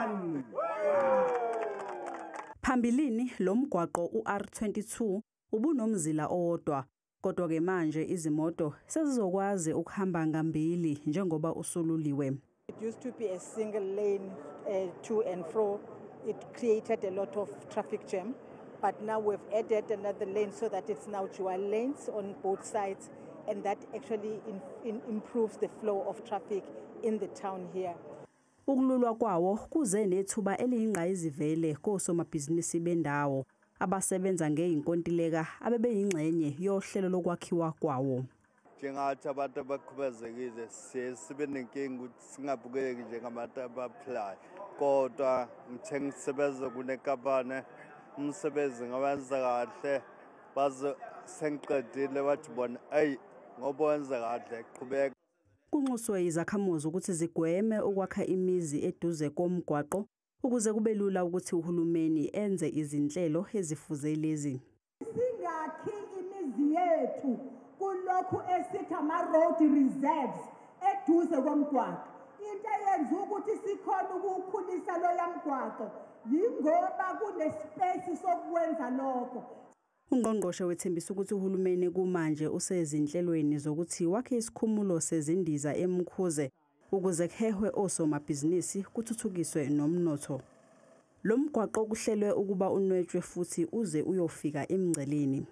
1. Phambilini lo mgwaqo uR22 ubunomzila owodwa, kodwa ke manje izimoto sezizokwazi ukuhamba ngambili njengoba usululiwe. It used to be a single lane to and fro. It created a lot of traffic jam. But now we've added another lane so that it's now dual lanes on both sides, and that actually improves the flow of traffic in the town here. Ukululwa kwawo kuze nethuba eliyingqayizivele kosomabhizinisi bendawo abasebenza ngeyinkontileka abebeyingxenye yohlelo lokwakhiwa kwawo. Njengathi abantu abakhubazekile siye sibe nenkinga ukuthi singabukeki njengabantu abaphilayo, kodwa ngithe ngisebenza kule nkampani, umsebenzi ngawenza kahle, baze sengiqedile bathi bona eyi ngoba wenza kahle qhubeka. Kunxuswe izakhamuzi ukuthi zigweme ukwakha imizi eduze komgwaqo ukuze kube lula ukuthi uhulumeni enze izinhlelo ezifuze lezi. Singakhi imizi yethu kulokhu esithi ama-road reserves eduze komgwaqo. Into eyenza ukuthi sikhone ukuwukhulisa loya mgwaqo yingoba kunespace sokwenza lokho. Ungqongqoshe wethembisa ukuthi uhulumeni kumanje usezinhlelweni zokuthi wakhe isikhumulo sezindiza eMkhuze ukuze kuhehwe osomabhizinisi kuthuthukiswe nomnotho. Lo mgwaqo kuhlelwe ukuba unwetshwe futhi uze uyofika emngceleni.